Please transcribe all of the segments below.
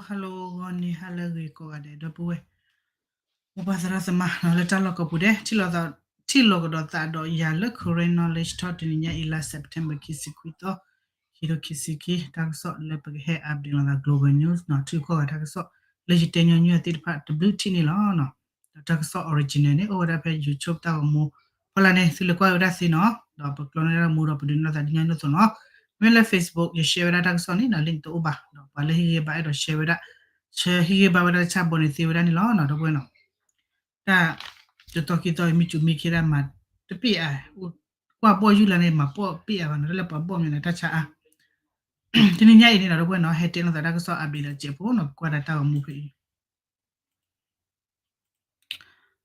Hello ဂီၤနံၤဟါလၢအဂ့ၤကိးဂၤဒဲး ဒီပုၢ်ဝဲၢ် မိၢ်ပၢ်သရၣ်သမါလၢတၢ်လီၢ်ကိးပူၤဒဲး ထံၣ်လိာ်ကဒီးသးဒီးယၤလၢ Karen Knowledge Talk တနံၤညါအံၤလါ September ခံဆံခွံသီ ခံကထိခံဆံခံ တၢ်ကစီၣ်လၢပကဟဲ update လိာ်သး global news နီၤ ထံကီၢ်ဂၤတၢ်ကစီၣ်လၢယတဲညီနုၢ်အီၤသ့ၣ်တဖၣ်တဘျုးထံၣ်န့ၣ်လီၤ. ဒီးတၢ်ကစီၣ် original န့ၣ် အိၣ်ဝဲဒၣ်ဖဲ YouTube တၢ်ဂီၤမူ ဖီလာ်န့ၣ် သုလဲၤကွၢ်ဝဲဒၣ်သ့နီၤ ဒီးပကျီန့ၢ်တၢ်ဂီၤမူဒီးပဒုးနၢ်သးဒ်ညီနုၢ်အသိးနီၤ မ့ၢ်လၢ Facebook ယ share ဝဲဒၣ်တၢ်ကစီၣ်န့ၣ်နီၤ link တအိၣ်ဘၣ် ဒီးပှၤလၢဟ့ၣ်ဂံၢ်ဘါ အဲၣ်ဒိး share ဝဲဒၣ် ဆၢဟ့ၣ်ဂံၢ်ဘါဝဲဒၣ်တၢ်ဆၢဘီန့ၣ်သ့ဝဲဒၣ်န့ၣ်လီၤနီၤ ဒီပုၢ်ဝဲၢ်နီၤ တၢ်တတီခံသီအံၤ မ့ၢ်စူၤမ့ၢ်ခ့ဒၣ်မၤတပ့ၢ်အါ ကွၢ်ဘီၣ်ယူၢ်လါန့ၣ် မၤပီၣ်ပ့ၢ်အါဘၣ်နီၤ လၢပှၤဘီၣ်မ့ၢ်န့ၣ် တၢ်ဆါအါ တနံၤညါအံၤန့ၣ်နီၤ ဒီပုၢ်ဝဲၢ်နီၤ ဟဲတဲလိာ်သးတၢ်ကစီၣ် update ဒီးစဲးဖိနီၤ ပကွၢ်ဒၣ်တၢ်ဂီၤမူဖဲအံၤ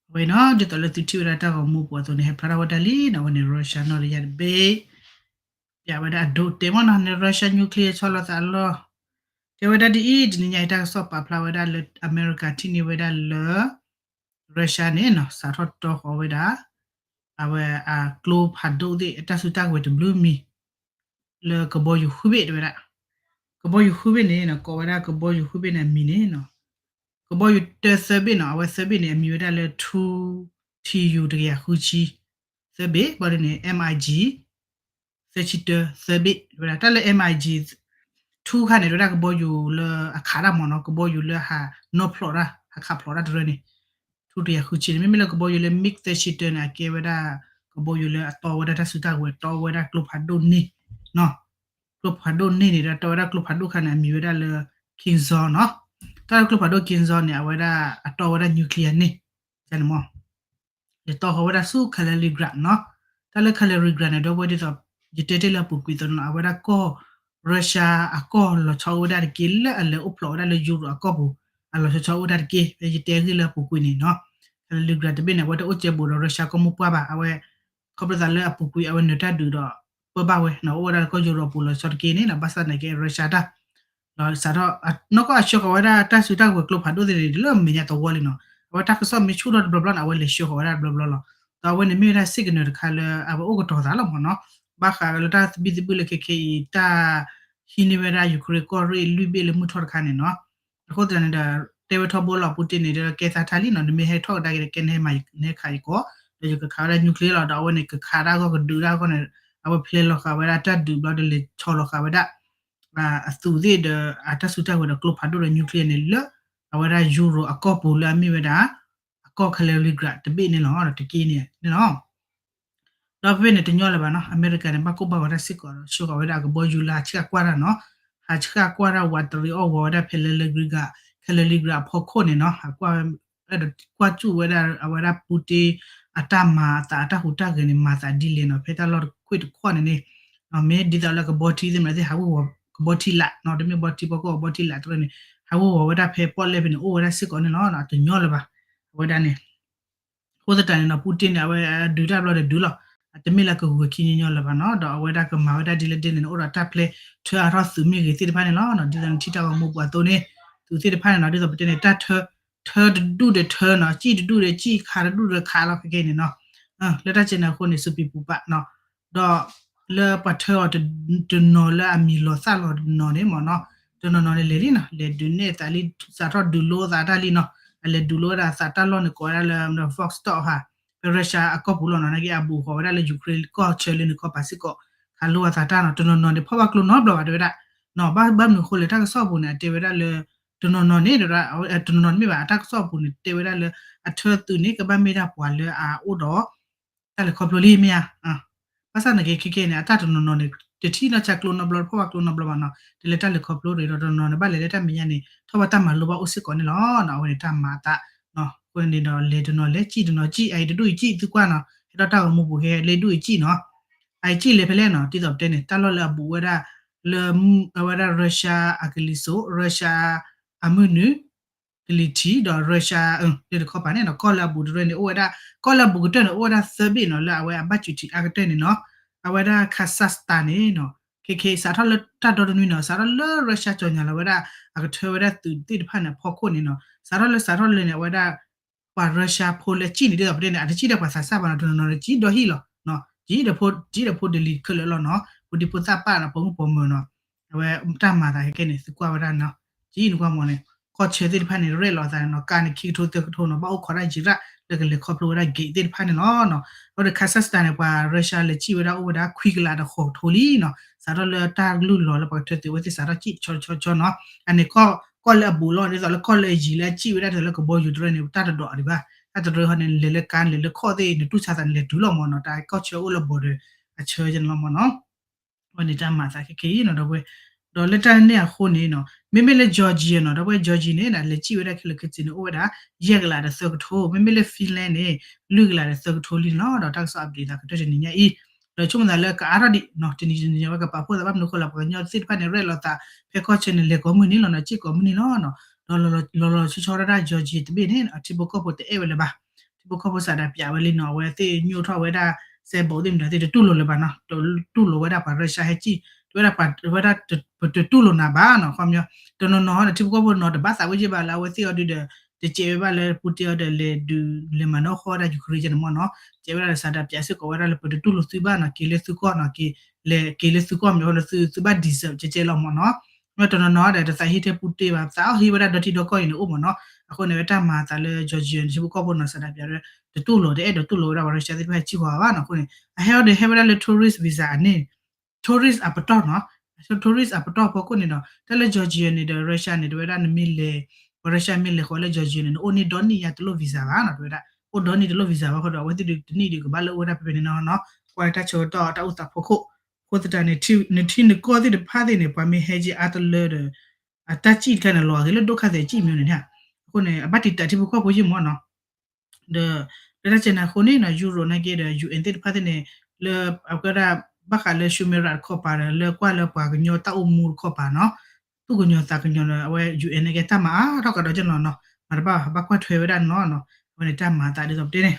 အဝဲနီၤ ဒ်သိးလၢသုထံၣ်ဝဲဒၣ်တၢ်ဂီၤမူပူၤအသိးန့ၣ် ဟဲဖျါထီၣ်ဝဲဒၣ်လံနီၤ အဝဲန့ၣ် Russia နီၣ်တယၢ်တဘ့ၣ် ပျးဝဲဒၣ်အဒိတဲမ့ၢ်နီၤ န့ၣ် Russia nuclear ဆီလီၤသးအလီၢ် တဲဝဲဒၣ်ဒ်အံၤ တနံၤညါအံၤတၢ်ကစီၣ်ပာ်ဖျါဝဲဒၣ်လၢ အမဲရကၤထံၣ်န့ၢ်ဝဲဒၣ်လၢ Russia န့ၣ်နီၤ စးထီၣ်တီဃီၤဝဲဒၣ် အဝဲအကျိဖးဒိၣ်သ့ၣ် အတၢ်စုတၢ်ကဝဲၤတဘျုးမံၤ လၢကဘီယူၤဃုဘ့ၣ်တဲဝဲဒၣ် ကဘီယူၤဃုဘ့ၣ်န့ၣ်နီၤ ကိးဝဲဒၣ်ကဘီယူၤဃုဘ့ၣ်န့ၣ်အမံၤန့ၣ်နီၤ ကဘီယူၤတၢသၢဘ့ၣ်နီၤ အဝဲသၢဘ့ၣ်န့ၣ် အမံၤဝဲဒၣ်လၢ two T U တကယၤဃုဆံ သၢဘ့ၣ် ဘၣ်ဒ်န့ၣ် M I G သၢဆံတၢ သၢဘ့ၣ် တဲဝဲဒၣ် တၢ်လၢ M I G two ခါန့ၣ် တဲဝဲဒၣ်ကဘီယူၤလၢအခးတၢ်မ့ၢ်နီၤ ကဘီယူၤလၢဟးနီၣ်ဖျိးတၢ် ဟးခးဖျိးတၢ်တရၢန့ၣ် two တကယၤဃုဆံန့ၣ် မ့မ့ၢ်လၢကဘီယူၤလၢ MiG သၢဆံတၢန့ၣ် အကဲဝဲဒၣ် ကဘီယူၤလၢအတီဝဲဒၣ်တၢ်စုတၢ်ကဝဲၤ တီဝဲဒၣ်ကျိဖးဒိၣ်န့ၣ် ကျိဖးဒိၣ်န့ၣ်န့ၣ် ဒီးတီဝဲဒၣ်ကျိဖးဒိၣ်ခါန့ၣ် အမံၤဝဲဒၣ်လၢ Kinzhal နီၤ တၢ်လၢကျိဖးဒိၣ် Kinzhal န့ၣ် အဝဲဒၣ်အတီဝဲဒၣ် nuclear န့ၣ် န့ၣ်မ့ၢ် လဲၤတီဃီၤဝဲဒၣ်ဆူ Kaliningrad နီၤ တၢ်လၢ Kaliningrad န့ၣ် ဒီပုၢ်ဝဲၢ်ဒ်သိး ယတဲတ့ၢ်လၢအပူၤကွံာ်အသိးန့ၣ် အဝဲဒၣ်ကီၢ် Russia အကီၢ်လီၤဆီအိၣ်ဝဲဒၣ်တက့ၢ် လၢအလဲၤအိၣ်ဖျိးဝဲဒၣ်လၢ Europe အကီၢ်ပူၤ အလီၤဆီဆီအိၣ်ဝဲဒၣ်တက့ၢ် ဖဲယတဲဂ့ၢ်လၢအပူၤကွံာ်န့ၣ်နီၤ Kaliningrad တဘ့ၣ်န့ၣ် အဝဲတအိၣ်ကဲဘူးဒီး Russia ကီၢ်မိၢ်ပှၢ်ဘၣ် အဝဲ ခီဖျိသးလၢအပူၤကွံာ် အဝဲနၢၤတၢ်ဒုးဒီး ပၢဘၣ်ဝဲနီၤ အိၣ်ဝဲဒၣ်လၢကီၢ် Europe ပူၤလီၤဆီတက့ၢ်န့ၣ်နီၤ ဘၣ်ဆၣ်သနာ်က့ Russia တၢ် ဒီးစးထီၣ် နီၢ်ကီၢ်အဆှၢဃီၤဝဲဒၣ်တၢ်စုတၢ်ကဝဲၤကျိဖးဒိၣ်သ့ၣ်န့ၣ် လၢမဲာ်ညါသဝီလံနီၤ အဝဲတၢ်ကစီၣ်မ့ၢ်ဆူၣ်ထီၣ်တဘျီဘျီန့ၣ် အဝဲလဲၤဆှၢဃီၤဝဲဒၣ်တဘျီဘျီလီၤ ဒီးအဝဲန့ၣ်မ့ၢ်ဝဲဒၣ် signal တခါလၢ အဝဲအိၣ်ကတီၤသးလီၤမ့ၢ်နီၤ ဘၣ်ဃးလၢတၢ်သဘံၣ်သဘုၣ်လၢခဲခဲအံၤ တၢ်ဟံးန့ၢ်ဝဲဒၣ် Ukraine ကီၢ်ရ့ၣ်လွံၢ်ဘ့ၣ်လၢမုၢ်ထီၣ်တခါန့ၣ်နီၤ အဃိသတးန့ၣ်ဒီး တဲဝဲထီဘိလီၤ Putin န့ၣ်ဒီး ကဲသးထါလံနီၤ နမ့ၢ်ဟဲထီၣ်ကဒါက့ၤဒီး ကဲနဟဲမၤနဟဲခးယကီၢ် ဒီးယကခးဝဲဒၣ် nuclear လီၤ ဒီးအဝဲန့ၣ် ကခးတၢ်ဂီၢ်ကဒုးတၢ်ဂီၢ်န့ၣ် အဝဲဖျဲလီၤဃာ်ဝဲဒၣ်တၢ်ဒုးဘျီဒီးလဲၤဆီလီၤဃာ်ဝဲဒၣ် အသူးသ့ၣ်ဒီး အတၢ်စုတၢ်ကဝဲၤဒီးကျိဖးဒိၣ်ဒီး nuclear န့ၣ်လၢ အဝဲဒၣ် Europe အကီၢ်ပူၤလၢအမ့ၢ်ဝဲဒၣ် အကီၢ် Kaliningrad တဘ့ၣ်န့ၣ်လီၤ ဒီးတက့ၢ်န့ၣ်န့ၣ်လီၤ ဒီးဖဲဖဲန့ၣ်တညီလၢၤဘၣ်နီၤ အမဲရကၤန့ၣ် ဘၣ်ကိၢ်ဘၣ်ဂီၤတၢ်စ့ၢ်ကီးဒီး ဆှၢဃီၤဝဲဒၣ်အကဘီယူၤလၢဟးဆှၣ်ကွၢ်တၢ်နီၤ ဟးဆှၣ်ကွၢ်တၢ်ဝးတရံးအီၣ်ဝီၤဝဲဒၣ်ဖဲ Kaliningrad Kaliningrad အဖီခိၣ်န့ၣ်နီၤ ဟးကွၢ် အဲၣ်ဒိးကွၢ်စူၣ်ဝဲဒၣ် အဝဲဒၣ် Putin အတၢ်မၤအသးအတၢ်ဟူးတၢ်ဂဲၤန့ၣ် မၤသးဒ်လဲၣ်နီၤ ဖဲတၢ်လီၢ်တခွ့ၣ်တခီၣ်န့ၣ်န့ၣ် မ့ၢ်ဒ်သိးလၢကဘီထံသ့ၣ်မနုၤသ့ၣ် ဟးဝ့ၤဝီၤကဘီထံလာ်နီၤ တမ့ၢ်ဘီထံဖီခိၣ်ကဘီထံလာ်တရၢန့ၣ် ဟးဝ့ၤဝီၤဝဲဒၣ်ဖဲပီၣ်လဲၣ်ဖဲန့ၣ် အိၣ်ဝဲဒၣ်စ့ၢ်ကီးန့ၣ်လီၤ တညီလၢၤဘၣ် အဝဲဒၣ်န့ၣ် အဃိသတးန့ၣ်နီၤ Putin န့ၣ် အဝဲဒုးတၢ်ဘျီဒီးဒုးလီၤ အတမ့ၢ်လၢကဂုၤခံညီညီလၢၤဘၣ်နီၤ ဒီးအဝဲဒၣ်ကမၤဝဲဒၣ်ဒ်လဲၣ်ဒ်န့ၣ် အိၣ်ဒီးတၢ်ပျဲထၢအါထီၣ်သုးမ့ၢ်ဂ့ၤသ့ၣ်တဖၣ်န့ၣ်လီၤ ဒ်သိးနထံၣ်တၢ်ဂီၤမူပူၤအသိးန့ၣ် သုးသ့ၣ်တဖၣ်န့ၣ်နီၤ ဒ်သိးပတဲန့ၣ် တၢ်ထၢ ထၢတဒူၣ်ဒီးထၢနီၤ စံၣ်တဒူၣ်ဒီးစံၣ် ခးတဒူၣ်ဒီးခးလီၤခဲကဲန့ၣ်နီၤ လၢတၢ်စဲးန့ၣ်အဃိန့ၣ် စူးပံးပူၤပာ်နီၤ ဒီးလၢပှၤထၢအီၤတနီၤလၢအမံၤလီၤသၣ်လီၤတနီၤန့ၣ်မ့ၢ်နီၤ တနီၤနီၤန့ၣ်လဲၤလံနီၤ လဲၤဒုးနဲၣ်သးလံ စးထီၣ်ဒုးလိသးတၢ်လံနီၤ အလဲၤဒုးလိဝဲဒၣ်အသးတၢ်လီၢ်န့ၣ် ကိးဝဲဒၣ်လၢ Vostok ဟး ဖဲ Russia အကီၢ်ပူၤလီၤနီၤ နာ်က့အဘူးဃီၤဝဲဒၣ်လၢ Ukraine ကီၢ်ဆၢလၢန့ၣ်ခီပၤစ့ၢ်ကီး ခးလိအသးတၢ်နီၤ တနီၤနီၤန့ၣ် ဖီၣ်ဘၣ်ကျိနီတဘျီဘၣ်တဲဝဲဒၣ် နီၤ ဘၣ်မနုၤအဃိလဲၣ် တၢ်ကစီၣ်အပူၤန့ၣ် အတဲဝဲဒၣ်လၢ တနီၤနီၤန့ၣ် တနီၤနီၤတမ့ၢ်ဘၣ် အတၢ်ကစီၣ်အပူၤန့ၣ် တဲဝဲဒၣ်လၢ အထၢသုးန့ၣ် ကဘၣ်မ့ၢ်ဒၣ်ပှၤလၢအအိၣ်ဒီး တၢ်လဲၤခီဖျိလံမ့ၢ်ဧါ ဘၣ်ဆၣ်နာ်က့ခဲကဲန့ၣ် အတၢ်တနီၤနီၤန့ၣ် တထံၣ်နီၢ်ဆါကျိနီတဘျီ တဖီၣ်ဘၣ်ကျိနီတဘျီဘၣ်နီၤ တလဲၤတၢ်လဲၤခီဖျိတဂ့ၤဒီး တနီၤနီၤန့ၣ် ဘၣ်လဲၤလၢတၢ်မဲာ်ညါန့ၣ် ထီၣ်ဘၣ်တၢ်မၤလိဘၣ်အိၣ်စ့ၢ်ကီးန့ၣ်လီၤ. အဝဲန့ၣ်တၢ်မၤအသး အဃိန့ၣ်ဒီး လဲၤတနီၤလဲၤ စံၣ်တနီၤစံၣ် အအံၤတဒူၣ်အံၤစံၣ် သုကွၢ်နီၤ ဟဲထီၣ်တၢ်ဂီၤမူပူၤဟဲလဲၤဒူၣ်အံၤစံၣ်နီၤ အအံၤစံၣ်လဲၤဖဲလဲၣ်နီၤ ဒ်သိးပတဲန့ၣ် တၢ်လီၢ်လၢအဘူးဝဲဒၣ် လၢ အဝဲဒၣ် Russia အကလံၤစိး Russia အမုၢ်နုာ် ကလံၤထံး ဒီး Russia လၢတခီပၤန့ၣ်နီၤ ကီၢ်လၢအဘူးတရၢန့ၣ် အိၣ်ဝဲဒၣ် ကီၢ်လၢအဘူးကတၢၢ်န့ၣ် အိၣ်ဝဲဒၣ်သၢဘ့ၣ်နီၤ လၢအဝဲအဘၣ်စူးထံးအါကတၢၢ်န့ၣ်နီၤ အဝဲဒၣ် Kazakhstan န့ၣ်နီၤ ခဲခဲစးထီၣ်လၢတၢ်ဒီတနွံနီၤ စးထီၣ်လၢ Russia ကၠီၤညါလီၤဝဲဒၣ် အကထၢဝဲဒၣ်သုးသ့ၣ်တဖၣ်န့ၣ် အဖီခိၣ်န့ၣ်နီၤ စးထီၣ်လၢစးထီၣ်လၢန့ၣ် အဝဲဒၣ် ပှၤ Russia ဖိလၢစံၣ်န့ၣ် ဒ်သိးပတဲန့ၣ် အတစံၣ်ဒီးပှၤသးစၢ်ဘၣ်နီၤ တနီၤနီၤဒီးစံၣ်ဒီဟံၣ်လီၤ စံၣ်ဒီးဖိဒလံၤခဲလၢာ်လီၤနီၤ ဖိဒံဖိသၣ်ပၣ်နီၤ ပိာ်မုၣ်ပိာ်မၢၤနီၤ အဝဲတၢ်မၤသးခဲကဲန့ၣ် သုကွၢ်ဝဲဒၣ်နီၤ တံၢ်နကွၢ်မ့ၢ်န့ၣ် ကီၢ်ဆၢသ့ၣ်တဖၣ်န့ၣ် ရဲၣ်လီၤသးန့ၣ်နီၤ ကါန့ၣ်ခံကထိသၢကထိနီၤ ဘၣ်အိၣ်ခိးတၢ်ယံၤရၣ် လၢကလဲၤခီဖျိဝဲဒၣ် gate သ့ၣ်တဖၣ်န့ၣ်လီၤနီၤ. အဝဲဒီး Kazakhstan န့ၣ် ပှၤ Russia လဲၤစံၣ်ဝဲဒၣ်အိၣ်ဝဲဒၣ်ခွံကလးဒီးဃိးကထိလံနီၤ စးထီၣ်လၢတၢ်လုၢ်လီၤလၢပှၤကထၢသုးဝဲသ့ၣ်စးထီၣ်စံၣ်တဆီတဆီတဆီနီၤ အန့ၣ် ကီၢ်လၢအဘူးလီၤ ဒ်သိးလၢကီၢ်လၢအယံၤလၢအစံၣ်ဝဲဒၣ်ဒ်သိးလၢကဘီယူၤတရၢန့ၣ် တၢ်တဒိးဒံးဘၣ် တၢ်တရၢဟီန့ၣ် လဲၤလၢကါန့ၣ် လဲၤလၢခီၣ်သ့ၣ် နတူၢ်ဆါသးန့ၣ် လဲၤတုၤလီၤမ့ၢ်နီၤ တၢ်ကီၢ်ဆၢအိၣ်လၢ border အဆၢကန့ၣ်လီၤမ့ၢ်နီၤ အဝဲန့ၣ်တၢ်မၤသးခဲခဲအံၤနီၤ ဒီးဝဲ ဒီးလၢတၢ်န့ၣ်အဃိန့ၣ်နီၤ မ့မ့ၢ်လၢ Georgia နီၤ ဒီးဝဲ Georgia န့ၣ် လဲၤစံၣ်ဝဲဒၣ်ခဲလၢာ်ခဲဆ့န့ၣ် အိၣ်ဝဲဒၣ် ယဲၢ်ကလးဒီးသၢကထိ မ့မ့ၢ်လၢ Finland န့ၣ် လွံၢ်ကလးဒီးသၢကထိလံနီၤ ဒီးတၢ်ကစီၣ် update သးကတၢၢ်တနံၤညါအံၤ ဒီးဆိကမိၣ်သးလၢကအါထီၣ်ဒံးနီၤ တနံၤတနံၤညါဝဲကပာ်ဖှိၣ်သးဘၣ်မနုၤအဃိလၢ ပှၤကညီသ့ၣ်တဖၣ်န့ၣ် ရဲၣ်လီၤသး ဖဲကီၢ်ဆၢန့ၣ် လဲၤကိးမုၢ်နံၤလီၤနီၤ စံၣ်ကိးမုၢ်နံၤလီၤနီၤ ဒီးလီၤလီၤဆှီဆှီဒၣ် Georgia တဘ့ၣ်န့ၣ် ထံဖိကီၢ်ဖိတအဲၣ်ဝဲလၢၤဘၣ် ထံဖိကီၢ်ဖိစးဒးပၠးဝဲလံနီၤ အဝဲသ့ၣ်ညိၣ်ထီၣ်ဝဲဒၣ် စဲဘူးသ့ၣ်မတၤသ့ၣ် တတူၢ်လိာ်လၢၤဘၣ်နီၤ တတူၢ်လိာ်ဝဲဒၣ်ပှၤ Russia ဟဲစံၣ် တဝဲဒၣ် ဝဲဒၣ် ပတတူၢ်လိာ်နၤဘၣ်နီၤ ခီပညီ တနီၤနီၤဟီဒီး ထံဖိကီၢ်ဖိနီၤ တဘၣ်သးဝဲက့ဘၣ်လၢအဝဲသ့ၣ်အီၤဒုဒီး တစဲးဝဲဘၣ်လၢ Putin အီၤဒီး လဲၤဒုး လဲၤမၤနီၣ်ဃီဝဲဒၣ် Ukraine ကန့ၣ်မ့ၢ်နီၤ စဲးဝဲဒၣ်ဒီးစးဒးပၠးစ့ၢ်ကီးဝဲဒၣ်လၢ ပတတူၢ်လိာ်သုဘၣ်နီၤ က့ၤလၢသုကီၢ်နီၤ က့ၤ လဲၤက့ၤလၢသုကီၢ်မ့ၢ်အဃိဒီး သုဘၣ် deserve ကဲကဲလီၤမ့ၢ်နီၤ မ့ၢ်တနီၤနီၤဒီး တသးဟ့ၣ်ထဲ Putin ဘၣ် သးအီၣ်ဟ့ၣ်ဝဲဒၣ်ဒီတံၤဒီကီၢ်အံၤန့ၣ်အိၣ်မ့ၢ်နီၤ အဃိန့ၣ်ဝဲတၢ်မၤအသးလၢ Georgia န့ၣ် ထံဖိကီၢ်ဖိနီၤ စးဒးပၠးဒီး တတူၢ်လိာ် တအဲၣ်ဒိးတူၢ်လိာ်ဝဲဒၣ်ပှၤ Russia သ့ၣ်တဖၣ်ဟဲစံၣ်ဃီၤဘၣ်နီၤ အဃိန့ၣ် အဟဲအီၤဒီးဟဲဝဲဒၣ်လၢ tourist visa အန့ၣ် tourist အပတီၢ်နီၤ tourist အပတီၢ်ဖီခိၣ်န့ၣ်ဒီး တၢ်လၢ Georgia န့ၣ်ဒီး Russia န့ၣ် တဝဲဒၣ်နမ့ၢ်လဲၤ ပှၤ Russia မ့ၢ်လဲၤဃီၤလၢ Georgia န့ၣ် နအိၣ်န့ၢ်ဒီနံၣ်ညါတလိၣ် visa ဘၣ်နီၤ တဝဲဒၣ် အိၣ်ဒီနံၣ်တလိၣ် visa ဘၣ်ဃီဒီး အဝဲသ့ၣ်ဒုးတနံၣ်ဒုးကဘၣ်လၢအိၣ်ဝဲဒၣ်ဖဲဖဲန့ၣ်နီၤနီၤ ကွၢ်လၢတၢ်ဆၢကတီၢ် တၢ်အိၣ်သးဖီခိၣ် အဃိသတးန့ၣ် နထံနကီၢ်သ့ၣ်တဖၣ်သ့ၣ်န့ၣ် ပှၤမ့ၢ်ဟဲက့ၤအါတလၢဒီး အတၢ်စံၣ်တခါန့ၣ် လီၤဂ့ၤလၢဒိၣ်ခါသဲးစံၣ်မ့ၢ်န့ၣ် အဃိန့ၣ် အဘၣ်တံာ်တာ်ထံဖိကီၢ်ဖိယ့ၢ်မ့ၢ်နီၤ ဒီး လၢတၢ်စဲန့ၣ်အဃိန့ၣ်နီၤ Europe နာ်က့ဒီး ယူၣ်အ့ၣ် သ့ၣ်တဖၣ်သ့ၣ်န့ၣ် လၢအကဲဒၣ် ဘၣ်ဃးလၢ Sumera တခီပၤဒီး လၢကွၢ်လၢပှၤကညီတၢ်အိၣ်မူတခီပၤနီၤ သူၣ်ကညီၤသးကညီၤလၢအဝဲ ယူၣ်အ့ၣ် နာ်က့တၢ်မၤအါထီၣ်ကဒီးကနီၤနီၤ မၤတဘၣ်ဘၣ် ဘၣ်ကွၢ်ထွဲဝဲဒၣ်နီၤနီၤ အဝဲန့ၣ်တၢ်မၤအသးဒ်သိးပတဲန့ၣ်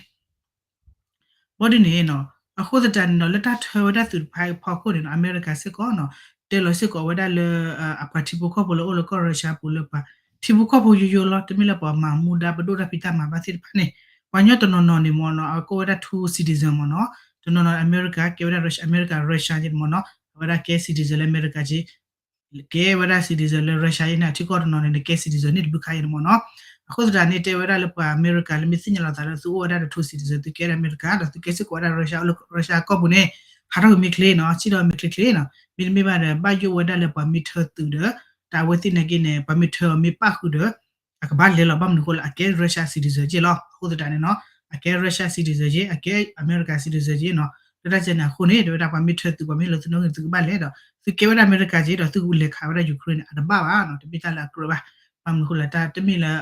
ဘီဒ်န့ၣ်နီၤ အဃိသတးန့ၣ်နီၤ လၢတၢ်ထၢဝဲဒၣ်သုးတဖၣ်အဖီခိၣ်န့ၣ်နီၤ အမဲရကၤစ့ၢ်ကီးနီၤ တဲလီၤစ့ၢ်ကီးဝဲဒၣ်လၢ အပှၤထံဖိကီၢ်ဖိလၢအိၣ်လၢကီၢ် Russia ပူၤလၢပှၤ ထံဖိကီၢ်ဖိယိယိလီၤ တမ့ၢ်လၢပှၤမၤမူဒါပဒိၣ်တၢ်ဖံးတၢ်မၤဘၣ်သ့ၣ်တဖၣ်န့ၣ် ပှၤကညီတနီၤနီၤန့ၣ်မ့ၢ်နီၤ အကိးဝဲဒၣ် two citizen မ့ၢ်နီၤ တနီၤနီၤ အမဲရကၤ ကဲဝဲဒၣ် Russia အမဲရကၤ Russia က့မ့ၢ်နီၤ အဝဲဒၣ်ကဲ citizen လၢအမဲရကၤက့ ကဲဝဲဒၣ် citizen လၢ Russia အံၤန့ၣ် ထံကီၢ်တနီၤန့ၣ် နကဲ citizen န့ၣ်တဘျုးခါအံၤန့ၣ်မ့ၢ်နီၤ အဃိသတးန့ၣ် တဲဝဲဒၣ်လၢပှၤအမဲရကၤလၢမ့ၢ်သ့ၣ်ညါလီၤသးလၢသုအိၣ်ဝဲဒၣ်ဒီး two citizen သုကဲဒၣ်အမဲရကၤ ဒီးသုကဲစ့ၢ်ကီးဝဲဒၣ် Russia အိၣ်လၢ Russia ကီၢ်ပူၤန့ၣ် ဟးထီၣ်က့ၤမ့ၢ်ချ့နီၤ စံၣ်ထီၣ်မ့ၢ်ချ့ချ့နီၤ မ့တမ့ၢ်ဘၣ်ဒီး ဘၣ်ယိၣ်ဝဲဒၣ်လၢပှၤမ့ၢ်ထၢသုးဒီး တၢ်အဝဲသ့ၣ်နာ်က့န့ၣ် ပှၤမ့ၢ်ထၢအီၤမ့ၢ်ပၣ်ဃုာ်ဒီး အကဘၣ်လဲၤလီၤ ဘၣ်မနုၤအဃိလၢအကဲ Russia citizen က့လီၤ အဃိသတးန့ၣ်နီၤ အကဲ Russia citizen က့ အကဲအမဲရကၤ citizen က့နီၤ လၢတၢ်စဲန့ၣ်အဃိန့ၣ် တဲဝဲဒၣ်ပှၤမ့ၢ်ထၢသုး ပှၤမ့ၢ်လီၤသုးနီၣ်ဂံၢ်န့ၣ် သုကဘၣ်လဲၤဒီး သုကဲဝဲဒၣ်အမဲရကၤက့ဒီး သုကလဲၤခးဝဲဒၣ် Ukraine န့ၣ် အတဘၣ်ဘၣ်နီၤ တမ့ၢ်တၢ်လၢအကြၢးဘၣ် ဘၣ်မနုၤအဃိလၢတၢ်တမ့ၢ်လၢ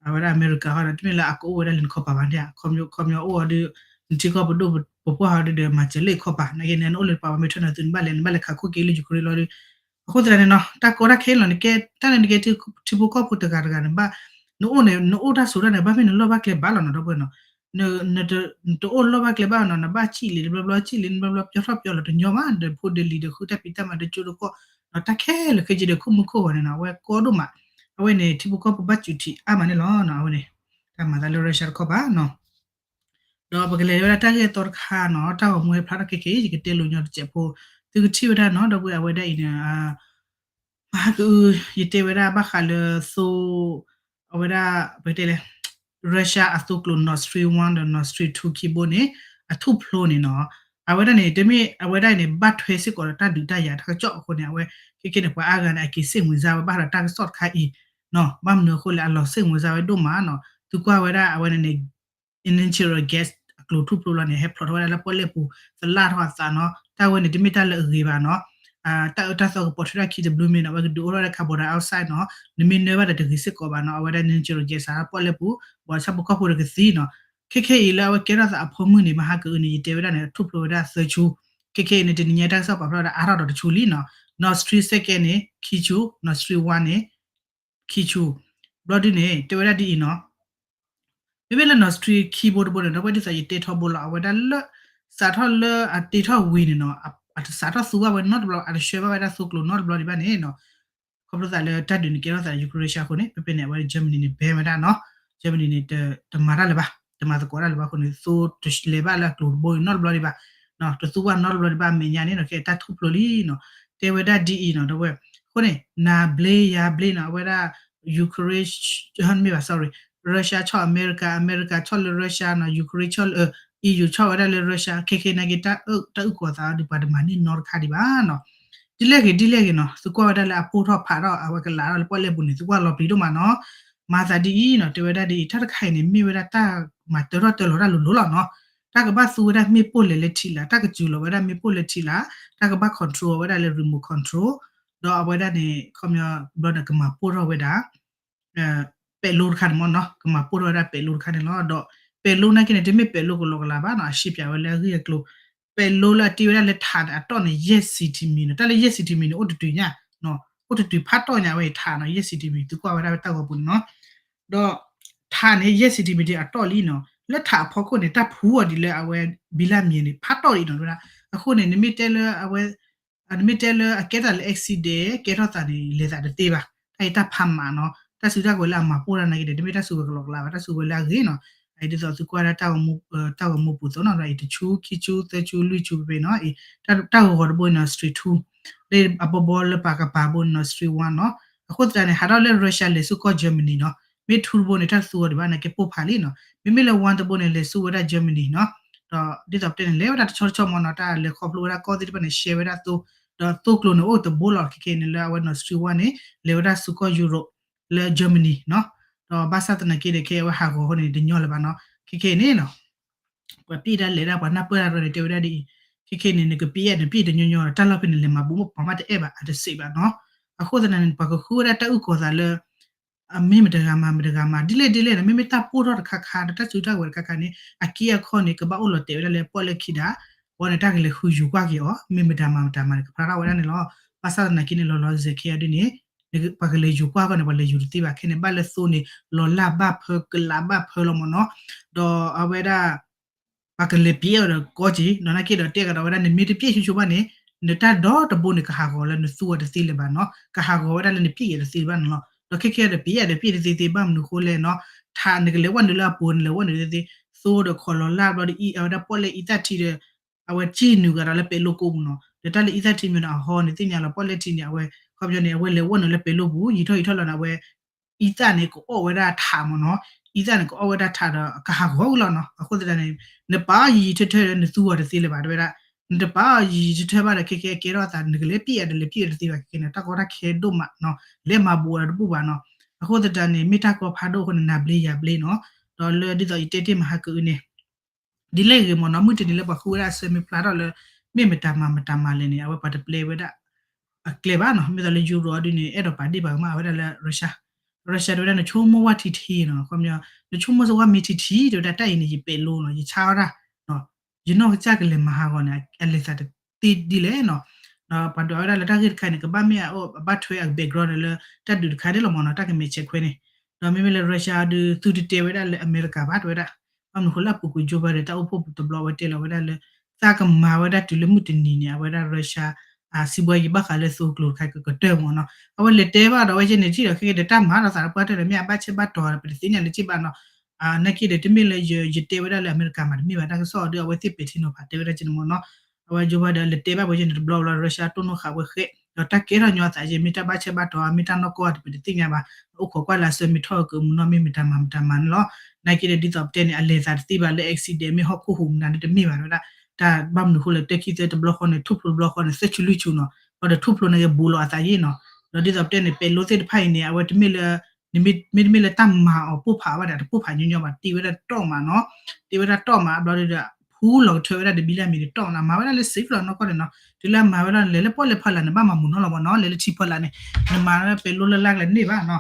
အဝဲဒၣ်အမဲရကၤဟီဒီး တမ့ၢ်လၢအကအိၣ်ဝဲဒၣ်လၢနခီပၤဘၣ်န့ၣ် ခီပညီအိၣ်အီၤဒီး နထံကီၢ်ပဒိၣ်ပပှၢ်ဟီဒီး မၤစၢၤလၢခီပၤ နာ်က့န့ၣ် နအိၣ်လၢပှၤမ့ၢ်ထၢနၤသုး နဘၣ်လဲၤ နဘၣ်လဲၤခးခိၣ်က့ၤလၢ Ukraine လီၤဒီး အဃိသတးန့ၣ်နီၤ တၢ်ကီတၢ်ခဲလီၤ နကဲတၢ်န့ၣ် နကဲထံဖိကီၢ်ဖိတဂၤတဂၤန့ၣ်ဘၣ် နအိၣ်န့ၣ် နအိၣ်တၢ်စိတၢ်န့ၣ် ဘၣ်မ့ၢ်နလီၢ်ဘၣ်ကျဲဘၣ်လီၤနီၤ ဒီပုၢ်ဝဲၢ်နီၤ နတအိၣ်လီၢ်ဘၣ်ကျဲဘၣ်နီၤ နဘၣ်စံၣ်လံတဘျီဘျီ စံၣ်လံတဘျီဘျီ ပျီထီၣ်ပျီလီၤတညီဘၣ် ဒီးဖိဒ်လံၤဒီးဃုတၢ်ဖံးတၢ်မၤဒီးကၠိတကီၢ် ဒီးတၢ်ခဲလၢာ်ခဲဆ့ဒီး ခိၣ်မုၣ်ခိၣ်ဂီၤန့ၣ်နီၤ အဝဲကီဒိၣ်မး အဝဲန့ၣ် ထံဖိကီၢ်ဖိဘၣ်စူးထံးအါမးန့ၣ်လီၤနီၤ အဝဲန့ၣ် တၢ်မၤသးလၢ Russia တခီပၤနီၤ ဒီးပကလဲၤဝဲဒၣ်တၢ်ဂ့ၢ်အသီတခါနီၤ တၢ်ဂီၤမူဟဲဖျါထီၣ်ခဲက့ၤ ယကတဲလိာ်ညီတစဲးဖိ သုကထံၣ်ဝဲဒၣ်နီၤ ဒီပုၢ်ဝဲၢ် အဝဲဒၣ်အံၤန့ၣ် မဟါကအု ယတဲဝဲဒၣ်ဘၣ်ဃးလၢသိ အဝဲဒၣ် ပကတဲလဲၣ် Russia အသိကျိၤ Nord Stream one ဒီး Nord Stream two ခံဘိန့ၣ် အထူၣ်ဖျိန့ၣ်နီၤ အဝဲဒၣ်န့ၣ် တမ့ၢ်အဝဲဒၣ်အံၤန့ၣ် ဘၣ်ထွဲစ့ၢ်ကီးဒီးတၢ်ဒုးတၢ်ယၤတၢ်ကစီၣ်အဃိန့ၣ် အဝဲ ခဲကဲန့ၣ် ပှၤအါဂၤန့ၣ် အက့ၤစ့ၣ်မှံၤစၢ်ဝဲဘၣ်ဒီးတၢ်ကစီၣ်တခါအံၤနီၤ ဘၣ်မနုၤအဃိလဲၣ် အလီၤစ့ၣ်မှံၤစၢ်ဝဲဒိၣ်မးနီၤ သုကွၢ်ဝဲဒၣ်အဝဲန့ၣ်န့ၣ် natural gas အကျိၤထူၣ်ဖျိလီၤန့ၣ် ဟဲဖျိးထီၣ်ဝဲဒၣ်လၢပီၣ်လဲၣ်ပူၤ သလၣ်ထီၣ်အသးနီၤ တၢ်ဝဲန့ၣ် တမ့ၢ်တၢ်လၢအဂ့ၤဘၣ်နီၤ တၢ်အၢတၢ်သီကပိာ်ထွဲထီၣ်ခံတဘျုးမ့ၢ်နီၤ အဝဲကဒုးအိၣ်ထီၣ်ဝဲဒၣ် carbon dioxide နီၤ နမ့ၢ်နၢဘၣ်ဒီးတဂ့ၤစ့ၢ်ကီးဘၣ်နီၤ အဝဲဒၣ် natural gas စးထီၣ်ပီၣ်လဲၣ်ပူၤ ဘၣ်ဆၣ်ပကီၢ်ဖိတကသံနီၤ ခဲခဲအံၤလၢအဝဲကဲထီၣ်သးအဖိမုၣ်န့ၣ် မဟါကအုန့ၣ် ယတဲဝဲဒၣ်န့ၣ် ထူၣ်ဖျိဝဲဒၣ်သၢဆူ ခဲခဲအံၤန့ၣ် တနံၤညါတၢ်ကစီၣ်ပာ်ဖျါဝဲဒၣ်အါထီၣ်ဒီးတဆူလံနီၤ Nord Stream second န့ၣ် ခံဆူ Nord Stream one န့ၣ် ခံဆူ ဘျီဒ်န့ၣ် တဲဝဲဒၣ်ဒ်အံၤနီၤ မ့မ့ၢ်လၢ Nord Stream ခံဘိတဘိန့ၣ် ဒီပုၢ်ဝဲၢ် ဒ်သိးယတဲထီဘိလီၤ အဝဲဒၣ်လၢ စးထီၣ်လၢအတ့ထီၣ်ဝံၤန့ၣ်နီၤ အတစးထီၣ်သူဘၣ်ဝဲနီတဘျီ အတဆှၢဘၣ်ဝဲဒၣ်သိကျိၤနီတဘျီဒံးဘၣ်န့ၣ်နီၤ ခီဖျိသးလၢတၢ်ဒုးန့ၣ်ကဲထီၣ်သး Ukraine အဃိန့ၣ် ဖဲဖဲန့ၣ် အဝဲ Germany န့ၣ် ban ဝဲဒၣ်နီၤ Germany န့ၣ် တမၤတၢ်လၢၤဘၣ် တမၤသကိးတၢ်လၢၤဘၣ်အဃိန့ၣ် သိတလဲၤဘၣ်လၢအကျိၤတဘိနီတဘျီဒံးဘၣ် တသူဘၣ်နီတဘျီဒံးဘၣ် အမဲာ်ညါန့ၣ်နီၤ ကဲတၢ်ထူၣ်ဖျိလံနီၤ တဲဝဲဒၣ်ဒ်အံၤနီၤ ဒီပုၢ်ဝဲၢ် အဃိန့ၣ် နၤဘျ့ယၤဘျ့နီၤ အဝဲဒၣ် Ukraine မ့ၢ်ဘၣ် sorry, Russia ဆီၣ်အမဲရကၤ, အမဲရကၤဆီၣ်လၢ Russia နီၤ, Ukraine ဆီၣ်လၢ EU ဆီၣ်ဝဲဒၣ်လၢ Russia, ခဲခဲနာ်က့ တၢ်အုၣ်ကီၤသးအီၤဒုး ပှၤတမၤန့ၢ်နီတခါဒံးဘၣ်နီၤ. ဒ်လဲၣ်ဂ့ၤဒ်လဲၣ်ဂ့ၤနီၤ သုကွၢ်ဝဲဒၣ်လၢအပိၢ်ထီၣ်ဖးထီၣ် အဝဲကလးထီၣ်လၢပီၣ်လဲၣ်ပူၤန့ၣ် သုကွၢ်လီၤပျံၤဒိၣ်မးနီၤ. မၤသးဒ်အံၤနီၤ တဲဝဲဒၣ်ဒ်အံၤ တၢ်တခါအံၤန့ၣ် မ့ၢ်ဝဲဒၣ်တၢ်မၤတၢထီၣ်တၢလီၤတၢ်လိၤလိၤလီၤနီၤ. တၢ်ကဘၣ်သူဝဲဒၣ်မ့ၣ်ပိၢ်လဲၤလၢထံလာ်, တၢ်ကစူၤလီၤဝဲဒၣ်မ့ၣ်ပိၢ်လၢထံလာ်, တၢ်ကဘၣ် control ဝဲဒၣ်လၢ remote control, ဒီးအဝဲဒၣ်န့ၣ် ခီပညီဘျီန့ၣ် ကမၤပိၢ်ထီၣ်ဝဲဒၣ် ပဲာ်လိတခါန့ၣ်မ့ၢ်နီၤ, ကမၤပိၢ်ထီၣ်ဝဲဒၣ်ပဲာ်လိတခါန့ၣ်လီၤ. ဒီးပဲာ်လိနာ်က့န့ၣ် တမ့ၢ်ပဲာ်လိကလီကလးဘၣ်နီၤ, အရှံပြးဝဲလၢအဂ့ၢ်အကျိၤ, ပဲာ်လိလၢအတ့ဝဲဒၣ်လၢထးန့ၣ် အတီၢ်န့ၣ် ယဲၢ် centimeter နီၤ, တၢ်လၢယဲၢ် centimeter န့ၣ် အိၣ်တတုၤညါ, အိၣ်တတုၤဖးတီၢ်ညါဝဲအံၤထးနီၤ, ယဲၢ် centimeter သုကွၢ်ဝဲဒၣ်ဝဲတၢ်ဂီၤပူၤန့ၣ်နီၤ. ဒီးထးန့ၣ် ယဲၢ် centimeter အတီၢ်လံနီၤ, လၢထးအဖီခိၣ်န့ၣ် တၢ်ဖှူအီၤဒ်လၢအဝဲဘံလၢ်မံၤန့ၣ် ဖးတီၢ်လံနီၤ, ဝဲဒၣ် အဃိန့ၣ် နမ့ၢ်တဲလၢအဝဲ နမ့ၢ်တဲလၢအကဲထီၣ်လၢ accident ကဲထီၣ်သးန့ၣ် လဲၤသးတသ့ဘၣ်, တၢ်အံၤတၢ်ဖးမးနီၤ, တၢ်စုတၢ်ကဝဲၤလၢအမၤပိၢ်တၢ်နာ်က့ဒီး တမ့ၢ်တၢ်စုကဝဲၤကလီကလးဘၣ်, တၢ်စုကဝဲၤလၢအဂ့ၤနီၤ, အအံၤဒ်သိးသုကွၢ်ဒၣ်တၢ်ဂီၤမူပူၤသိးနီၤ, ဒီးအံၤတဆူ ခံဆူ သၢဆူ လွံၢ်ဆူဖဲဖဲနီၤ, အံၤ တၢ်ဂီၤဂီၤတဘိန့ၣ်နီၤ street two, လၢအဘီဘီလၢပှၤကပၤဘိန့ၣ်နီၤ street one နီၤ, အဃိသတးန့ၣ် ဟးထီၣ်လၢ Russia လဲၤဆူကီၢ် Germany နီၤ, မ့ၢ်ထူတဘိန့ၣ် တၢ်သူအီၤဒံးဘၣ်နာ်က့ပိၢ်ဖးလံနီၤ, မ့မ့ၢ်လၢ one တဘိန့ၣ် လဲၤဆူဝဲဒၣ် Germany နီၤ, ဒီးဒ်သိးပတဲန့ၣ် လဲၤဝဲဒၣ်တဆီတဆီမ့ၢ်နီၤ, တၢ်လဲၤခီဖျိဝဲဒၣ်ကီၢ်သ့ၣ်တဖၣ်န့ၣ် ရှဲဝဲဒၣ်သိ, ဒီးသိကျိၤန့ၣ်အိၣ်တဘိလီၤ, ခဲခဲအံၤန့ၣ်လၢအဝဲနီၤ street one န့ၣ် လဲၤဝဲဒၣ်ဆူကီၢ် Europe လၢ Germany နီၤ, ဒီးဘၣ်ဆၣ်သနာ်က့ဒီး ခဲအံၤအဝဲဟးဂီၤအဃိန့ၣ် တညီလၢၤဘၣ်နီၤ, ခဲခဲအံၤန့ၣ်နီၤ ပှၤပျံၢ်တၢ်လဲၤတၢ်ပှၤနၢ်ပၢၢ်တၢ်တရၢန့ၣ် တဲဝဲဒၣ်ဒ်အံၤ, ခဲခဲအံၤန့ၣ် နကပျံၤအဲၣ် နပျံၤတညီညီ တၢ်လီၢ်ဖဲန့ၣ် လဲၤမၤဘူးမ့ၢ်ပှၤမ့ၢ်တအဲၣ်ဘၣ် အတစံးဘၣ်နီၤ, အဃိသတးန့ၣ် ပှၤကဃုဝဲဒၣ်တၢ်အုၣ်ကီၤသးလၢ အမ့ၢ်မတၤဂၤမၤ မတၤဂၤမၤ ဒ်လဲၣ်ဒ်လဲၣ်နီၤ, မ့မ့ၢ်တၢ်ပိၢ်ထီၣ်တခါခါဒီး တၢ်စုတၢ်ကဝဲၤတခါခါန့ၣ် အက့အခီန့ၣ် ကဘၣ်အိၣ်လီၤတဲာ်ဝဲဒၣ်လၢပီၣ်လဲၣ်ခံဒါ, ဝံၤန့ၣ် တၢ်ကလဲၤဃုယိၤကွၢ်က့ၤအီၤ မ့ၢ်မတၤမၤမတၤမၤန့ၣ် ကဖျါထီၣ်ဝဲဒၣ်န့ၣ်လီၤ. ဘၣ်ဆၣ်သနာ်က့န့ၣ် လီၤလီၤဆဲးဆဲးခဲအံၤဒ်န့ၣ် ပှၤကလဲၤယိၤကွၢ်ဃီန့ၣ် ပှၤလဲၤယိၤတသ့ဘၣ်, ခဲန့ၣ် ဘၣ်လၢသိန့ၣ် လီၤလၢ်ဘၣ်ဖၢ ကလးဘၣ်ဖၢလီၤမ့ၢ်နီၤ, ဒီးအဝဲဒၣ် ပှၤကလဲၤပျံၤအီၤဒီးကီက့ၤ ဒီးနာ်က့ဒီးတဲကဒီးဝဲဒၣ် နမ့ၢ်တပျံၤဆူၣ်ဆူၣ်ဘၣ်န့ၣ် နတၢ်ဒီတဘိန့ၣ် ကဟးဂီၤလၢနသူအီၤတသ့လၢၤဘၣ်နီၤ, ကဟးဂီၤဝဲဒၣ်လၢနပျံၤအီၤတသ့ဘၣ်န့ၣ်လီၤ. ဒီးခဲခဲဒီးပျံၤအီၤဒီးပျံၤတသ့သ့ဘၣ်မနုၤဃိလဲၣ်နီၤ, ထးနကလဲၤဝဲနုာ်လၢအပူၤ နလဲၤဝဲနုာ်သ့သ့, သိဒီးခီၣ်လီၤလၢဘျီဒီး အဝဲဒၣ်ပီၣ်လဲၣ်အံသၣ်ထံဒီး အဝဲစံၣ်နုာ်ဂၤဒီးလၢပဲာ်လိကိးပူၤနီၤ, ဒီးတၢ်လၢအံသၣ်ထံမ့ၢ်နီၤ အဟီန့ၣ်သ့ၣ်ညါလီၤ ပီၣ်လဲၣ်ထံန့ၣ် အဝဲ ခီပညီန့ၣ် အဝဲလဲၤဝဲနုာ်လၢပဲာ်လိပူၤ ယံာ်ထီၣ်ယံာ်ထီၣ်လီၤန့ၣ် အဝဲ အံသၣ်န့ၣ် ကအီၣ်ဝဲဒၣ်ထးမ့ၢ်နီၤ, အံသၣ်န့ၣ် ကအီၣ်ဝဲဒၣ်ထးဒီး ကဟးဂီၤဝဲလီၤနီၤ, အဃိသတးန့ၣ် နပာ်အီၤယံာ်ယံာ်ထၢထၢဒီး နသူအီၤတသ့လၢၤဘၣ် တဲဝဲဒၣ်, နတပာ်အီၤယံာ်ယံာ်ထၢထၢဘၣ်ဒီး ခဲခဲအကဲထီၣ်အသး နကလဲၤပျံၤအီၤဒီးလဲၤပျံၤအီၤတသ့ဘၣ် ခဲခဲန့ၣ် တၢ်ကီတၢ်ခဲဒိၣ်မးနီၤ, လဲၤမၤဘူးအီၤတဘူၣ်ဘၣ်နီၤ, အဃိသတးန့ၣ် မ့ၢ်တၢ်ကီဖးဒိၣ်အဃိန့ၣ် နၤဘျ့ယၤဘျ့နီၤ, ဒီးလၢဒ်သိးယတဲတ့ၢ်မဟါကအုန့ၣ် ဒ်လဲၣ်ဂ့ၤမ့ၢ်နီၤ မုၢ်တနံၤလၢပှၤဃုဝဲဒၣ်အဆၢမ့ၢ်ဖျါထီၣ်လၢ မ့ၢ်မတၤမၤမတၤမၤလဲၣ်န့ၣ် အဝဲပှၤတပျဲဝဲဒၣ်အကျဲဘၣ်နီၤ, မ့ၢ်သိးလၢယူရိၤအီၤဒ်န့ၣ် အဲၣ်ဒိးပာ်ဒ့ၣ်ပာ်ကမၣ်ဝဲဒၣ်လၢ Russia, Russia တဲဝဲဒၣ် နဆိကမိၣ်ဝဲထံထံနီၤ, ခီပညီ နဆိကမိၣ်စ့ၢ်ဝဲမ့ၢ်ထံထံ တဲဝဲဒၣ် တၢ်အံၤန့ၣ် ယပဲာ်လိနီၤ ယဆါအီၣ်တၢ်, ယနီၢ်ကစၢ်ကလဲၤမၤဟးဂီၤန့ၣ် အလဲၤသးတသ့ဒ်လဲၣ်နီၤ, ဒီးပှၤဒွးဝဲဒၣ်လၢတၢ်ဂ့ၢ်တခါန့ၣ် ကဘၣ်မ့ၢ်အအိၣ် အဘၣ်ထွဲအ background န့ၣ်လၢ တၢ်ဒုးတခါန့ၣ်လီၤမ့ၢ်နီၤ တၢ်ကမဲာ်ဆဲးခွဲန့ၣ်, ဒီးမ့မ့ၢ်လၢ Russia ဒုးသုတတဲဝဲဒၣ်လၢအမဲရကၤဘၣ် တဲဝဲဒၣ်, ဘၣ်မနုၤဃိလၢအပူၤကွံာ် Joe Biden တၢ်အိၣ်ဖှိၣ်ပူၤတဘျီဝဲတဲလီၤဝဲဒၣ်လၢ သးကမၤဝဲဒၣ်တုၤလၢမုၢ်တနံၤန့ၣ် အဝဲဒၣ် Russia စံးဘှီယံၤဘၣ်ဃးလၢသိကျိၤတခါကကတၢၢ်မ့ၢ်နီၤ, အဝဲလဲၤတဲဘၣ်ဒီးဝဲကဲန့ၣ်ထံၣ်ဒီးခဲကဲဒီးတၢ်မၤဒီးသးတပှၢ်တၢၢ်ဒီးမ့ၢ်အဘၣ်ဆဲးဘၣ်တီၤဒီး ပတသ့ၣ်ညါလၢၤဘၣ်နီၤ, နာ်က့ဒီးတမ့ၢ်လၢယတဲဝဲဒၣ်လၢအမဲရကၤမးတမ့ၢ်ဘၣ် တၢ်ကစီၣ်အီၤဒီး အဝဲသ့ၣ်ပဲာ်ထံနီၤဖးတဲဝဲဒၣ်ကဲန့ၣ်မ့ၢ်နီၤ, အဝဲ Joe Biden လဲၤတဲဘၣ်ဝဲကဲန့ၣ်တဘျီဘျီ Russia တိၢ်နီၣ်ဃာ်ဝဲဃဲ ဒီးတၢ်ကဲထီၣ်ညီအသးယဲ မ့ၢ်တၢ်ဘၣ်ဆဲးဘၣ်တီၤ မ့ၢ်တၢ်နီၢ်ကီၢ်တပတသ့ၣ်ညါဘၣ်, အိၣ်ခိးကွၢ်လၢအဆၢမ့ၢ်ထီၣ်ကမုၢ်နီၢ် မ့ၢ်မတၤမၤမတၤမၤန့ၣ်လီၤ, နာ်က့ဒီးဒ်သိးပတဲန့ၣ် အလဲၤသးတသ့ဘၣ်လၢ accident မ့ၢ်ဟီၣ်ခိၣ်ဟူးမနုၤန့ၣ်တမ့ၢ်ဘၣ် တဲဝဲဒၣ်, တၢ်ဘၣ်မနုၤဃိလၢတၢ်ခံသၢတဘျီဃီန့ၣ် ထူၣ်ဖျိတဘျီဃီန့ၣ် သၢဆူလွံၢ်ဆူနီၤ, ဒီးတထူၣ်ဖျိန့ၣ်ကဘူးလီၤအသးယဲနီၤ, ဒီးဒ်သိးပတဲန့ၣ် ပဲာ်လိသ့ၣ်တဖၣ်အံၤန့ၣ် အဝဲတမ့ၢ်လၢ မ့တမ့ၢ်လၢတၢ်မၤအီၤပိၢ်ဖးဘၣ်ဒီး တပိၢ်ဖးညီညီဘၣ် တ့ဝဲဒၣ်တီၣ်မးနီၤ, တ့ဝဲဒၣ်တီၣ်မးဘျီဒီး ဖူလီၤကထၢဝဲဒၣ်ဒီးဘံလၢအမံၤန့ၣ်တီၣ်နီၤ, မၤဝဲဒၣ်လၢ safe လီၤနီၢ်ကီၢ်န့ၣ်နီၤ, တုၤလၢအမၤဝဲဒၣ်လဲၤလၢပီၣ်လဲၣ်ဖီလာ်န့ၣ် ဘၣ်မၤမုာ်နီၤလီၤမ့ၢ်နီၤ, လဲၤလၢထံဖီလာ်န့ၣ်, နမၤဝဲပဲာ်လိလၢ်လၢ်ကလဲာ်န့ၢ်ဘၣ်နီၤ,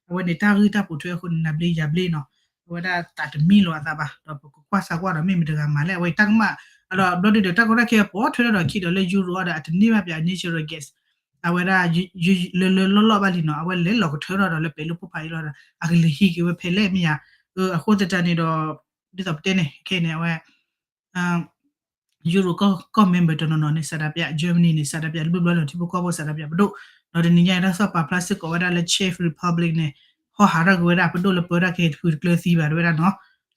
အဝဲန့ၣ်တၢ်ဂ့ၢ်တၢ်ပိာ်ထွဲအဃိန့ၣ် နၤဘျ့ယၤဘျ့နီၤ, အဝဲဒၣ်သးတမံလီၤအသးဘၣ် ဒီးပကကွၢ်စၢ်ကွၢ်ဒီးမ့ၢ်မတၤဂၤမၤလဲၣ် အဝဲတၢ်ကမၣ်, အဒီးဘျီဒီးတၢ်ကီတၢ်ခဲပိာ်ထွဲထီၣ်ဒီးခံဒီးလၢယူရိၤအီၤဒီး အတန့ၢ်ဘၣ်ပၠး natural gas အဝဲဒၣ် လၢလၢလီၢ်လီၢ်ဘၣ်လံနီၤ, အဝဲလဲၤလီၤကထၢထီၣ်ဒီးလၢပဲာ်လိပိၢ်ဖးအံၤလီၤဒီး အကလဲၤဟံးက့ၤဝဲဖဲလဲၣ်မ့ၢ်ဧါ, အဃိသတးန့ၣ်ဒီး ဒ်သိးပတဲန့ၣ် ခဲအံၤန့ၣ် အဝဲ ယူရိၤကီၢ် member တနီၤနီၤန့ၣ် စးဒးပၠး Germany န့ၣ် စးဒးပၠးတဘျီဘျီလၢထံဖိကီၢ်ဖိစးဒးပၠးပဒိၣ်, ဒီးတနံၤညါအံၤတၢ်ကစီၣ်ပာ်ဖျါစ့ၢ်ကီးဝဲဒၣ်လၢ Czech Republic န့ၣ် ဟီၣ်ဟးထီၣ်က့ၤဝဲဒၣ်ပဒိၣ်လၢပၢတၢ်ကဟဲတဖုတကျၢၤသံဘၣ် တဲဝဲဒၣ်နီၤ,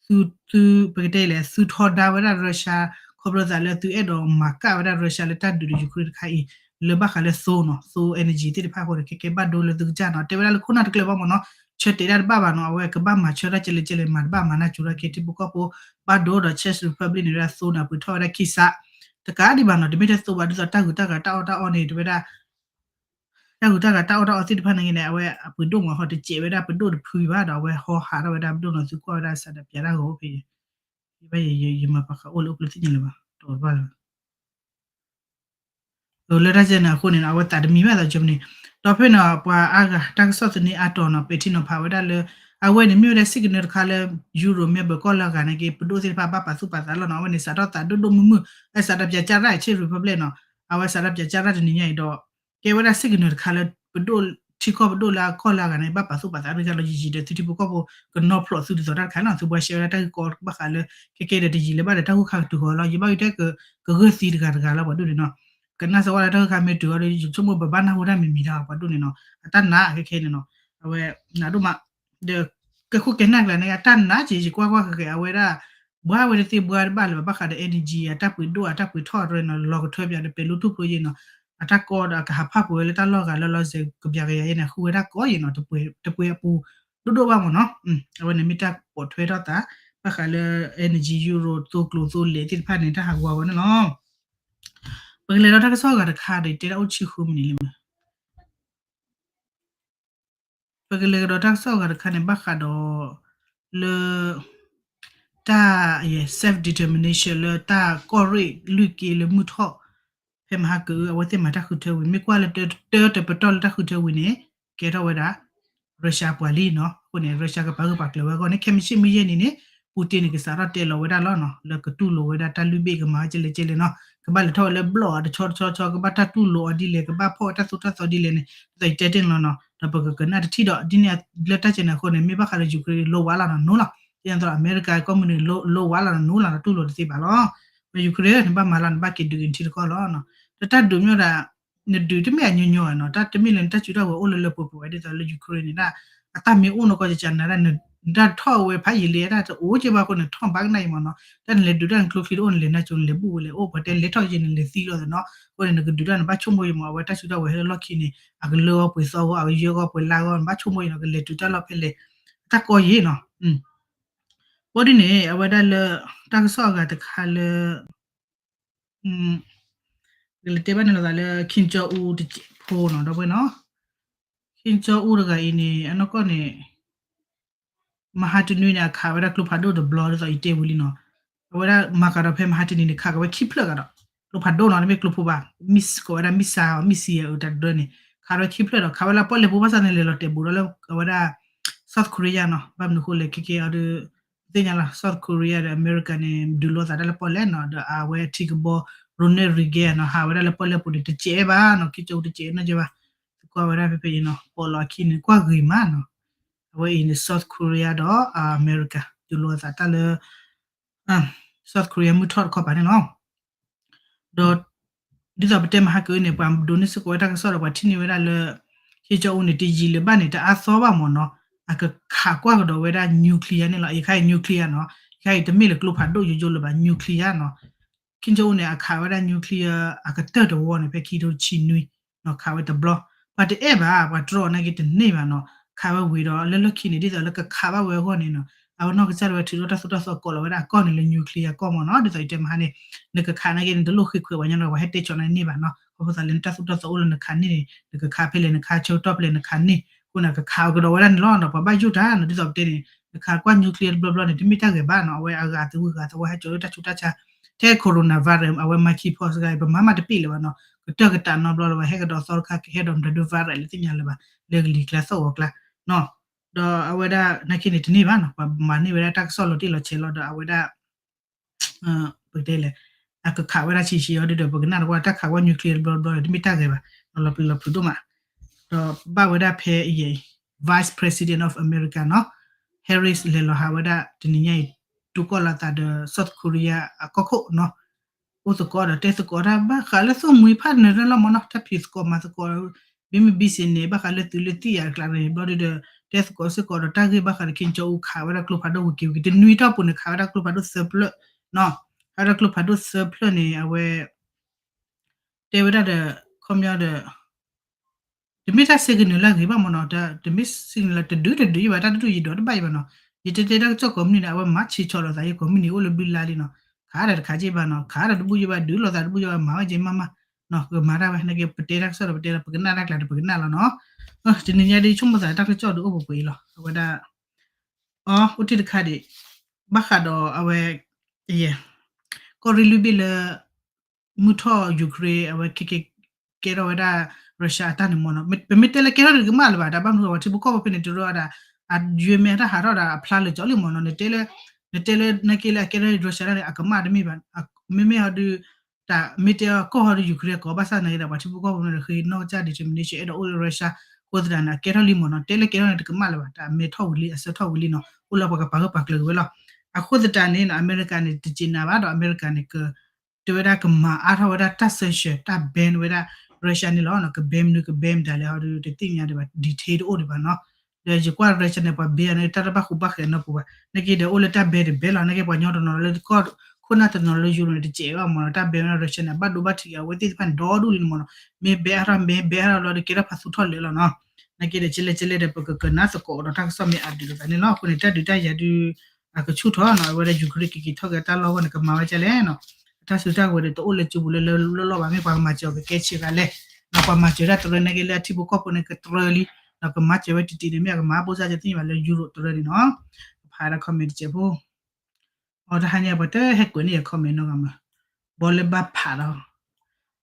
သု သု ပကတဲလဲၣ် သုထီဒါဝဲဒၣ် Russia ခီဖျိသးလၢသုအဲၣ်ဒိးမၤကၣ်ဝဲဒၣ် Russia လၢတၢ်ဒုးဒီး Ukraine တခါအံၤ လၢဘၣ်ဃးလၢသိနီၤ, သိ energy သ့ၣ်တဖၣ်အဃိန့ၣ် ခဲကဲဘၣ်ဒိလၢသုကစၢ်နီၤ, တဲဝဲဒၣ်လၢခိၣ်နၢ်တကျၢၤဘၣ်မ့ၢ်နီၤ, ဆၢတဲာ်ဒၣ်တဘၣ်ဘၣ်နီၤ, အဝဲကဘၣ်မၤဆၢတၢ်ကဲလဲၣ်ကဲလဲၣ် မၤတဘၣ်မၤနၢ်စူၤထီၣ်က့ၤ ထံဖိကီၢ်ဖိ ဘၣ်ဒိဒီး Czech Republic န့ၣ်ဝဲဒၣ်သိန့ၣ် အပှ့ၤထီၣ်ဝဲဒၣ်ခံစး တကးဒံးဘၣ်နီၤ, တမ့ၢ်ထဲသိဘၣ် ဒ်သိးတၢ်ဂုၤတၢ်ဂၤတၢ်အီၣ်တၢ်အီန့ၣ် တဝဲဒၣ် တၢ်ဂုၤတၢ်ဂၤတၢ်အီၣ်တၢ်အီသ့ၣ်တဖၣ်န့ၣ်ဂ့ၤန့ၣ် အဝဲအပှ့ၤဒိၣ်မးဟီ တစဲးဝဲဒၣ်ပဒိၣ်တဖုဘၣ်ဒီး အဝဲဟီဟးထီၣ်ဝဲဒၣ်ပဒိၣ်နီၤ, သုကွၢ်ဝဲဒၣ်စးဒီးပၠးတၢ်ဂီၤအိၣ်ဖဲအံၤ, ယဘၣ်ယ ယမၤပာ်ဃာ်အိၣ်လၢအိၣ်ကျၢၢ်သ့ၣ်ညါလၢၤဘၣ် တီၤတဘၣ်လၢၤဘၣ် လၢတၢ်စဲန့ၣ်အဃိန့ၣ် အဝဲသးတမံၤဘၣ်သး Germany ဒီးဖဲန့ၣ် ပှၤအါဂၤတၢ်ကစီၣ်သန့အါတီၤနီၤ ပဲာ်ထံနီၤဖးဝဲဒၣ်လၢ အဝဲန့ၣ်မ့ၢ်ဝဲဒၣ် signal တခါလၢ Europe member ကီၢ်လၢအဂၤန့ၣ်က့ ပဒိၣ်သ့ၣ်တဖၣ်ဘၣ်ပာ်သူၣ်ပာ်သးလီၤနီၤ, အဝဲန့ၣ်စးထီၣ်သးဒိၣ်ဒိၣ်မုၢ်မုၢ် အစးထီၣ်ပၠးကၢ်ရၣ် Czech Republic နီၤ, အဝဲစးထီၣ်ပၠးကၢ်ရၣ်တနံၤညါအံၤဒီး ကဲဝဲဒၣ် signal တခါလၢ ပဒိၣ်ထံကီၢ်ပဒိၣ်လၢအကီၢ်လၢအဂၤန့ၣ် ဘၣ်ပာ်သူၣ်ပာ်သးရ့ၣ်ကၢ်လီၤယံာ်ယံာ်ဒီး သုထံဖိကီၢ်ဖိကနီၤဖျိးသုဒ်သိးတၢ်တခါနီၤ, သုဘှါရှဲဝဲဒၣ်တၢ်ဂ့ၢ်ကီဘၣ်ဃးလၢ ခဲကဲဒီးတယံာ်လၢၤဘၣ်ဒီး တၢ်ဂိၢ်ခါကတုၤဃီၤလီၤ, ယဘၣ်ဂ့ၤတဲကဂၢၢ်သံတဂၤတဂၤလီၤ ပှၤဒိၣ်န့ၣ်နီၤ, ကနၣ်စ့ၢ်ဝဲလၢတၢ်ဂိၢ်ခါမ့ၢ်တုၤအီၤဒီး ယဆိကမိၣ်ပဘၣ်နၢ်ဟူတၢ်မံၤမံၤတၢ် ပှၤဒိၣ်န့ၣ်နီၤ, အတၢ်နာ်ခဲခဲန့ၣ်နီၤ, အဝဲ နးဒိၣ်မး ဒီး ကဲခိၣ်ကဲနၢ်ကျါန့ၣ် အတၢ်နာ်က့ၤ ယကွၢ်ကွၢ်ဃဲဃဲ အဝဲဒၣ် ဘှါဝဲတသ့ဘှါတဘၣ်လၢၤဘၣ် ဘၣ်ဃးဒီး energy အတၢ်ပှ့ၤဒိၣ်အတၢ်ပှ့ၤထီၣ်တရၢနီၤ, လီၤကထၢပၠးဒီးပဲၤလူထူၣ်ဖျိယဲနီၤ, အတၢ်ကီဒီးအကဟးဖးပှဲၤဝဲလၢတၢ်လီၢ်ဂၤလၢလီၤစဲးကဘျးကယၤယဲန့ၣ် ဃုဝဲဒၣ်ကီယဲနီၤ, တပှဲၤအပူၤဒိၣ်ဒိၣ်ဘၣ်မ့ၢ်နီၤ, အဝဲန့ၣ်မ့ၢ်တၢ်ပိာ်ထွဲထီၣ်သး ဘၣ်ဃးလၢ energy Europe သိကျိၤသိလဲးသ့ၣ်တဖၣ်န့ၣ် တၢ်ဟးဂီၤဝဲန့ၣ်လီၤ. ပကလဲၤဒီးတၢ်ကစီၣ်အဂၤတခါဒီး တဲဒၣ်အိၣ်ဆံဃုမံးနံးလံမး ပကလဲၤကဒီးတၢ်ကစီၣ်အဂၤတခါန့ၣ် ဘၣ်ဃးဒီးလၢ တၢ် self determination လၢတၢ်ကီၢ်ရ့ၣ်လွံၢ်က့လၢမုၢ်ထီၣ် ဖဲမဟါကအု အဝဲသ့ၣ်မၤတၢ်ဃုထၢဝံၤ မ့ၢ်ကွၢ်လၢတၢတပတီၢ်လၢတၢ်ဃုထၢဝံၤန့ၣ် ကဲထီၣ်ဝဲဒၣ် Russia ပှၤလံနီၤ, အဃိန့ၣ် Russia ကပာ်ဂၢၢ်ပာ်ကျၢၤဝဲအဂီၢ်န့ၣ် ခဲမုၢ်ဆ့ၣ်မုၢ်ယဲၢ်နံၤန့ၣ် Putin န့ၣ် ကစးထီၣ်တဲလီၤဝဲဒၣ်လီၤနီၤ, လၢကတူၢ်လိာ်ဝဲဒၣ်တၢ်လုၢ်ဘ့ၣ်ကမၤဝဲကဲလဲၣ်ကဲလဲၣ်နီၤ, ကဘၣ်လဲၤထီၣ်ဝဲလၢဘျီၣ်အတဆီတဆီဆီ ကဘၣ်တၢ်တူၢ်လိာ်အီၤဒ်လဲၣ် ကဘၣ်ဖီၣ်ဝဲတၢ်သိၣ်တၢ်သီဒ်လဲၣ်န့ၣ် ဒ်သိးယတဲတ့ၢ်န့ၣ်လီၤနီၤ, ဒီးပကကနၣ်တထံၣ်ဒီး ဒ်န့ၣ်လၢတၢ်ကဲန့ၣ်အဃိန့ၣ် မ့ၢ်ဘၣ်ဃးလၢ Ukraine လိဝဲလီၤနီၤ နိလီၤ, ဒ်သိးအမဲရကၤကီၢ်မုၢ်န့ၣ် လိဝဲလီၤနီၤ နိလီၤနီၤ တူၢ်လိာ်တသ့ဘၣ်လီၤ, ဒီး Ukraine နဘၣ်မၤလီၤ နဘၣ်က့ၤဒုးက့ၤနထံတကီၢ်လီၤ, ဒီးတၢ်ဒုးမ့ၢ်ဒၣ် နဒုးတမ့ၢ်အညီညီနီၤ, တၢ်တမ့ၢ်လၢနတၢ်စုတၢ်ဝဲၤအိၣ်လၢလၢပှဲၤပှဲၤဝဲ ဒ်သိးလၢ Ukraine န့ၣ်ဒၣ် အတၢ်မ့ၢ်အိၣ်နီၢ်ကီၢ်ကကနၤဒၣ် နတၢ်ထီၣ်ဝဲဖးယံာ်လံ တၢ်တအိၣ်က့ဘၣ်အဃိန့ၣ် ထီၣ်ဘၣ်ကနၣ်အံၤမ့ၢ်နီၤ, တၢ်နလဲၤဒုးတၢ်နကျိချံတအိၣ် နလဲၤနါကၠိ နလဲၤဘူၣ်ဝဲလဲၣ် အိၣ်ပှၤတဲလဲၤထီၣ်ယံာ်န့ၣ် လဲၤသံလီၤသနီၤ, အဃိန့ၣ် နကဒုးတၢ်နဘၣ်ဆိကမိၣ်ယံာ်မ့ၢ် အဝဲတၢ်စုတၢ်ဝဲၤဟဲလၢလီၢ်ခံန့ၣ် အကလၢအီၤပှဲၤသီဂီၢ် အကယၢဂီၢ်ပှဲၤလါဂီၢ် နဘၣ်ဆိကမိၣ်ယံာ်နီၤ ကလဲၤတုၤတၢ်လီၢ်ဖဲလဲၣ်, တၢ်ကီယံာ်နီၤ ဘၣ်ဒ်န့ၣ် အဝဲဒၣ်လၢ တၢ်ကစီၣ်အဂၤတခါလၢ ကလဲၤတဲဘၣ်န့ၣ်လိာ်သးလၢ Kim Jong Un တဖိနီၤ ဒီပုၢ်ဝဲၢ်နီၤ, Kim Jong Un တဂၤအံၤန့ၣ် အနီၢ်ကီၢ်န့ၣ် မဟါတနွံန့ၣ် အခးဝဲဒၣ်ကျိဖးဒိၣ်တဘျီ ဒ်သိးယတဲဝံၤလံနီၤ, အဝဲဒၣ်မၤကဒီးဖဲမဟါတနံၤန့ၣ် ခးကဝဲခံဖျၢၣ်ကဒီး, ကျိဖးဒိၣ်နီၤ တမ့ၢ်ကျိဖိဘၣ်, ကိးဝဲဒၣ် missile အ missile အတၢ်တဒၢန့ၣ် ခးဝဲခံဖျၢၣ်ဒီး ခးဝဲလၢပီၣ်လဲၣ်ပူၤဘၣ်ဆၣ်န့ၣ် လဲၤလီၤတဲာ်ဘူးဒီးလၢအဝဲဒၣ် South Korea နီၤ, ဘၣ်မနုၤအဃိလဲၣ် ခဲကဲအီၤဒီး သ့ၣ်ညါလီၤ South Korea ဒီး America န့ၣ် ဒုးလိာ်သးတၢ်လၢပီၣ်လဲၣ်နီၤ, ဒီးအဝဲထံကဘီ Ronald Reagan နီၤ ဟးဝဲဒၣ်လၢပီၣ်လဲၣ်ပူၤန့ၣ် တစဲးဘၣ်နီၤ, ခံကၠိတစဲးနီၢ်ကဲဘၣ်, သကွၢ်ဝဲဒၣ်ဖဲဖဲအံၤနီၤ ပိာ်လီၤအခံန့ၣ် ကွၢ်ဂ့ၤမးနီၤ, အဝဲအံၤန့ၣ် South Korea ဒီး America ဒုးလိာ်သးတၢ်လၢ South Korea မုၢ်ထီၣ်တခီပၤန့ၣ်လီၤ. ဒီး ဒ်သိးပတဲမဟါကန့ၣ် ပှၤဒိးန့ၢ်စ့ၢ်ကီးဝဲတၢ်ကစီၣ်ဒီး ပှၤထံၣ်န့ၢ်ဝဲဒၣ်လၢ Kim Jong Un န့ၣ် တယံာ်လၢၤဘၣ်န့ၣ် တအါသီဘၣ်မ့ၢ်နီၤ, အကခးကွၢ်ကဒီးဝဲဒၣ် nuclear န့ၣ်လီၤ. ယခါအံၤ nuclear နီၤ, ယခါအံၤတမ့ၢ်လၢကျိဖးဒိၣ်ယိယိလၢၤဘၣ် nuclear နီၤ. Kim Jong Un န့ၣ် အခးဝဲဒၣ် nuclear အကတၢၢ်တဝီန့ၣ် ဖဲခံကထိတဆံနွံ နီၤ, ခးဝဲတဘျီ, ပှၤတအဲၣ်ဘၣ်, ပှၤတြီအီၤနာ်က့တန့ၢ်ဘၣ်နီၤ, ခးဝဲဝံၤဒီး လၢလီၢ်ခံန့ၣ် ဒ်သိးလၢကခးဘၣ်ဝဲအဂီၢ်န့ၣ်နီၤ, အဝဲနီၢ်ကစၢ်ဒၣ်ဝဲထုးထီၣ်တၢ်သိၣ်တၢ်သီကိးလီၤဝဲဒၣ်အကီၢ်န့ၣ်လၢ nuclear ကီၢ်မ့ၢ်နီၤ, ဒ်သိးယတဲမဟါန့ၣ် နကခးနာ်က့ နတလိၣ်ဃ့ခွဲးပှၤညီလီၤ ပှၤဟဲတဲကၠီၤနာ်က့န့ၣ်ဘၣ်နီၤ, ခီဖျိသးလၢနတၢ်သိၣ်တၢ်သီအိၣ်လၢနခးန့ၣ်န့ၣ် နကခးဖဲလဲၣ် နခးဆၢကတီၢ်ဖဲလဲၣ် နခးန့ၢ်, အဃိန့ၣ် ကခးကဒီးဝဲဒၣ်န့ၣ်လီၤနီၤ, ပှၤဘၣ်ယိၣ်တၢ်နီၤ, ဒ်သိးပတဲန့ၣ် နခးကွၢ် nuclear တဘျီဘျီန့ၣ် တမ့ၢ်တၢ်ဂဲၤဘၣ်နီၤ, အဝဲအဂၤသဝံၤဂၤသဝီဟဲကၠီၤလၢတၢ်ဆူးတၢ်ဆါ, ထဲ coronavirus အဝဲ monkeypox ဂၤအံၤ ပမၤမးတပ့ၢ်လၢၤဘၣ်နီၤ, ကတၢၢ်ကတးနီတဘျီလၢၤဘၣ်, ဟဲကဒီးသီတခါ ကဟဲဒီးမတၤဒု virus လၢသ့ၣ်ညါလၢၤဘၣ်, လၢကလံၤကျါသီၣ်ဂီၤကျါနီၤ, ဒီးအဝဲဒၣ်နာ်က့န့ၣ်တန့ၢ်ဘၣ်နီၤ, ပှၤမၤန့ၢ်ဝဲဒၣ်တၢ်ကစီၣ်လီၤတံၢ်လီၤဆဲးလီၤဒီးအဝဲဒၣ် ပကတဲလဲၣ်, အကခးဝဲဒၣ်ဆံးဆံးအီၤဒ်ဒီး ပကနၣ်တဝၢ်တၢ်ခးဝဲ nuclear တဘျီဘျီန့ၣ် တမ့ၢ်တၢ်ဂဲၤဘၣ်, လီၤပျံၤလီၤဖုးဒိၣ်မး, ဒီးဘၣ်ဝဲဒၣ်ဖဲအံၤ Vice President of America နီၤ, Harris လဲၤလီၤဟးဝဲဒၣ်တနံၤညါအံၤ တူၢ်ကီၢ်လီၤသးဒီး South Korea အကီၢ်ခိၣ်နီၤ, အိၣ်သကိးဒီးတဲသကိးတၢ်ဘၣ်ဃးလၢသိၣ်မှံၤဖးနၢၤလၢလီၤမ့ၢ်နီၤ, တၢ်ဖံးသကိးမၤသကိး ဘံမ့ၢ်ဘံစ့န့ၣ် ဘၣ်ဃးလၢသုးလၢသံၣ်အကျါန့ၣ် ဘျီဒုဒီး တဲသကိးစ့ၢ်ကီးဒီးတၢ်ဂ့ၢ်ဘၣ်ဃးဒီး Kim Jong Un ခးဝဲဒၣ်ကျိဖးဒိၣ်ဝံၤက့ၤဝံၤက့ၤ တနွံတီၢ်ပူၤန့ၣ် ခးဝဲဒၣ်ကျိဖးဒိၣ်သၢဖျၢၣ်နီၤ, ခးဝဲဒၣ်ကျိဖးဒိၣ်သၢဖျၢၣ်န့ၣ် အဝဲ တဲဝဲဒၣ်ဒီး ခီပညီဒီး တမ့ၢ်တၢ်စ့ကနၢၤလၢအဂ့ၤဘၣ်မ့ၢ်နီၤ, တမ့ၢ်စ့ကနၢၤလၢတဒုတဒုယဘၣ် တၢ်တဒုယဒိးတဘၣ်ယဘၣ်နီၤ. ယတဲတဲတၢ်ကစီၣ်ကိးမုၢ်နံၤန့ၣ် အဝဲမၤဆံးဆီၣ်လိာ်သး ယကိးမုၢ်နံၤအိၣ်လၢဘုလါလံနီၤ. ခးဒီးတခးက့ဘၣ်နီၤ, ခးဒီးတဘူၣ်ယဘၣ် ဒုးလိာ်သးတဘူၣ်ယဘၣ် မၤဝဲက့မးမးနီၤ, ကမၤတၢ်ဝဲ နာ်က့ ပတဲတၢ်ကစီၣ်ဒီးပတဲလီၤ ပကနၣ်တၢ်ကျါဒီးပကနၣ်လီၤနီၤ. တနံၤညါဒ်ဆိကမိၣ်သး တၢ်ကစီၣ်ဒုးအိၣ်ပှဲၤပှဲၤအံၤလီၤ အဝဲဒၣ် အီ အိၣ်တ့ၢ်တခါဒံး ဘၣ်ဃးဒီးအဝဲ ယဲ ကီၢ်ရ့ၣ်လွံၢ်ဘ့ၣ်လၢ မုၢ်ထီၣ် Ukraine အဝဲ ကဲထီၣ်ဝဲဒၣ် Russia အတၢ်န့ၣ်မ့ၢ်နီၤ, ပမ့ၢ်တဲလၢကဲထီၣ်န့ၣ်တကမၣ်လၢၤဘၣ်, တၢ်ဘၣ်မနုၤအဝဲထံဖိကီၢ်ဖိဖဲန့ၣ် တရၢအီၤဒၣ် အယွဲမ့ၢ်တၢ်ဟးထီၣ်ဒီးအဖျါလၢာ်ကၠီလံမ့ၢ်နီၤ, နတဲလၢ နတဲလၢနာ်က့လၢအကဲထီၣ် Russia န့ၣ် အကမၣ်တမ့ၢ်ဘၣ်, မ့မ့ၢ်ဟီဒုး တၢ်မ့ၢ်တဲအီၤကီၢ်ဟီဒုး Ukraine ကီး ဘၣ်ဆၣ်နာ်က့ဒီး ပှၤထံဖိကီၢ်ဖိန့ၣ်ဒီး ဃ့နီၢ်ကစၢ် determination အဲၣ်ဒိးအိၣ်လၢ Russia အဃိသတးန့ၣ် အကဲထီၣ်လံမ့ၢ်နီၤ, တဲလၢကဲထီၣ်န့ၣ်တကမၣ်လၢၤဘၣ်, တၢ်အမဲထီၣ်ဝံၤလံ အဆၢထီၣ်ဝံၤလံနီၤ, အိၣ်လၢပှၤကပာ်ဂၢၢ်ပာ်ကျၢၤက့ၤဝဲလီၤ. အဃိသတးန့ၣ်နီၤ အမဲရကၤန့ၣ် တစံးနၤဘၣ်ဒီး အမဲရကၤန့ၣ် က တဲဝဲဒၣ်ကမၤအါထီၣ်ဝဲဒၣ်တၢ် sanction တၢ် ban ဝဲဒၣ် Russia န့ၣ်လီၤ, က ban မနုၤ က ban မတၤလဲၣ်ဟီဒုး တသ့ၣ်ညါဒံးဘၣ် detail တအိၣ်ဒံးဘၣ်နီၤ. ဒီးယကွၢ် Russia န့ၣ် ပှၤ ban အီၤန့ၣ် တၢ်တဘၣ်ဃူဘၣ်ဃဲးနီတပူၤဘၣ်, နာ်က့ဒီးအိၣ်လၢတၢ် ban တ ban လီၤ, နာ်က့ပှၤကညီတနီၤလၢကီၢ်ခိၣ်နၢ်တနီၤလၢ Europe န့ၣ် တစဲးဘၣ်မ့ၢ်နီၤ, တၢ် ban ဝဲဒၣ် Russia န့ၣ် အဘၣ်ဒိဘၣ်ထံးက့ၤအဝဲသ့ၣ်တဖၣ်န့ၣ် ဒီဒူၣ်လံန့ၣ်မ့ၢ်နီၤ, မ့ၢ် ban အါထီၣ် မ့ၢ် ban အါထီၣ်လီၤဒီးကဲထီၣ်ဖးသူၣ်ထီၣ်လဲၤလီၤနီၤ. နာ်က့ဒီး ကလဲၣ်ကလဲၣ်ဒီး ပကကနၣ်သကိးဒီးတၢ်ကစီၣ်မ့ၢ်အါဒုးလိာ်သးန့ၣ်လီၤ. အဃိန့ၣ် တၢ်ဒုးတၢ်ယၤဒုး အကဆူၣ်ထီၣ်နီၤ, အဝဲဒၣ် Ukraine ကက့ၤထီၣ်က့ၤတၢ်လီၢ်အဂီၢ်န့ၣ် ကမၤဝဲဒ်လဲၣ်နီၤ, တၢ်စုတၢ်ကဝဲၤဒီးတအိၣ်လၢကၠိပူၤလၢလၢလီၢ်လီၢ်ဘၣ်, မ့ၢ်ပှၤကမၤစၢၤအီၤကကဲဆံးဂၤလဲၣ်, ဒီးပှၤမၤစၢၤဒၣ်တရၢနာ်က့လၢအထံဖိကီၢ်ဖိန့ၣ် ကတရၢလံ, ဒီးကမၤစၢၤဝဲတံၢ်တံၢ်န့ၣ် မ့ၢ်အကမၤဘၣ်ဆၣ်ကသ့ၣ်ညါဘၣ်လၢ Europe တရၢန့ၣ်နီၤ. ဖးဒၣ် comment တစဲးဖိ အီ တဟါညါ ပှၤတဟဲကွဲးန့ၢ်ယ comment နီတဂၤမး, ဘီလၢဘၣ်ဖးဒီး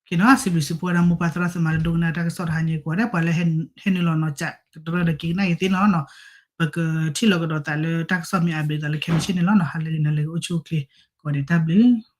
က့ၤနီၤ, စံးဘျုးစံးဖှိၣ်ဝဲဒၣ်မိၢ်ပၢ်သရၣ်သမါလၢဒိကနၣ်တၢ်ကစီၣ်တဟါညါကိးဂၤဒဲး, ပှၤလၢဟဲနုာ်လီၤနီၤ ကတရၢဒီးက့ၤကနၣ်က့ၤသ့နီၤနီၤ, ပကထံၣ်လိာ်ကဒီးသးလၢတၢ်ကစီၣ်မ့ၢ်အါဘျုးသးလၢ comment န့ၣ်လီၤနီၤ. ဟါလၢအဂ့ၤ နၤလၢအဂ့ၤ အိၣ်ဆူၣ်အိၣ်ချ့ကိးဂၤဒဲး တၢ်ဘျုး